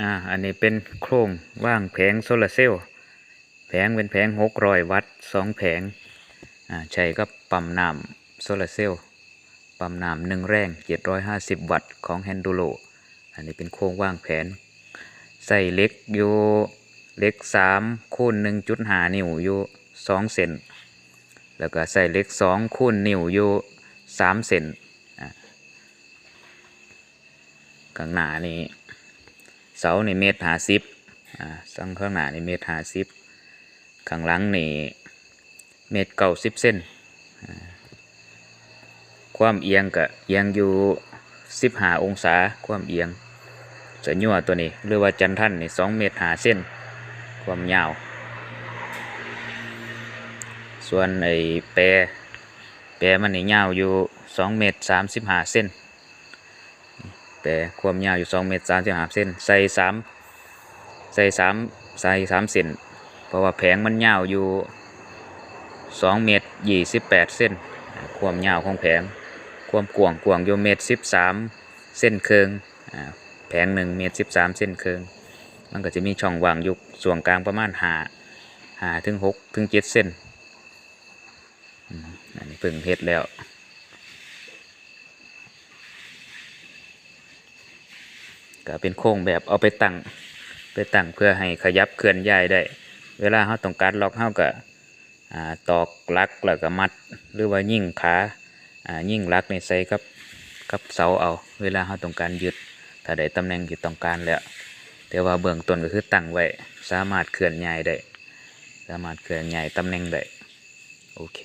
ອາ ອັນນີ້ເປັນໂຄງວາງແຜງໂຊລາເຊວ ແຜງເປັນແຜງຫົກຮ້ອຍວັດ ສອງແຜງ ອາ ໃຊ້ກັບປ້ຳນ້ຳໂຊລາເຊວ ປ້ຳນ້ຳໜຶ່ງແຮງ ເຈັດຮ້ອຍຫ້າສິບວັດ ຂອງ Handuro. ອັນນີ້ເປັນໂຄງວາງແຜງ ໃຊ້ເຫຼັກຢູ່ ເຫຼັກສາມຄູນໜຶ່ງຈຸດຫ້ານິ້ວຢູ່ສອງເສັ້ນ ແລ້ວກໍໃຊ້ເຫຼັກສອງຄູນນິ້ວຢູ່ສາມເສັ້ນ. ອາ ຂ້າງໜ້ານີ້ ເສົານີ້ເມັດຫ້າສິບ ອາ ເສົາຂ້າງໜ້ານີ້ເມັດຫ້າສິບ ຂ້າງຫຼັງນີ້ເມັດເກົ້າສິບເຊັນ ອາ ຄວາມອຽງກະອຽງຢູ່ສິບຫ້າອົງສາ ຄວາມອຽງ. ສະຍົວໂຕນີ້ ຫຼືວ່າຈັນທັນນີ້ ສອງເມັດຫ້າເຊັນ ຄວາມຍາວ. ສ່ວນໄອ້ແປ ແປມັນນີ້ຍາວຢູ່ສອງເມັດສາມສິບຫ້າເຊັນ ແປຄວາມຍາວຢູ່ສອງເມັດສາມສິບຫ້າເຊັນ ໃສ່ສາມ ໃສ່ສາມ ໃສ່ສາມເສັ້ນ ເພາະວ່າແຜງມັນຍາວຢູ່ສອງເມັດຊາວແປດເຊັນ ຄວາມຍາວຂອງແຜງ. ຄວາມກວ້າງ ກວ້າງຢູ່ເມັດສິບສາມເຊັນເຄິ່ງ ອາ ແຜງໜຶ່ງເມັດສິບສາມເຊັນເຄິ່ງ ມັນກໍຈະມີຊ່ອງວ່າງຢູ່ຊ່ວງກາງປະມານຫ້າ ຫ້າເຖິງຫົກເຖິງເຈັດເຊັນ. ອາ ອັນນີ້ເພິ່ງເຮັດແລ້ວ ກໍເປັນໂຄງແບບເອົາໄປຕັ້ງ ໄປຕັ້ງເພື່ອໃຫ້ຂະຫຍັບເຄື່ອນຍ້າຍໄດ້. ເວລາເຮົາຕ້ອງການລັອກ ເຮົາກໍ ອາ ຕອກຫຼັກ ແລ້ວກໍມັດ ຫຼືວ່າຍິງຂາ ອາ ຍິງຫຼັກນີ້ໃສ່ກັບ ກັບເສົາເອົາ ເວລາເຮົາຕ້ອງການຍຶດ ຖ້າໄດ້ຕຳແໜ່ງທີ່ຕ້ອງການແລ້ວ. ແຕ່ວ່າເບື້ອງຕົ້ນກໍຄືຕັ້ງໄວ້ ສາມາດເຄື່ອນຍ້າຍໄດ້ ສາມາດເຄື່ອນຍ້າຍຕຳແໜ່ງໄດ້. ໂອເຄ.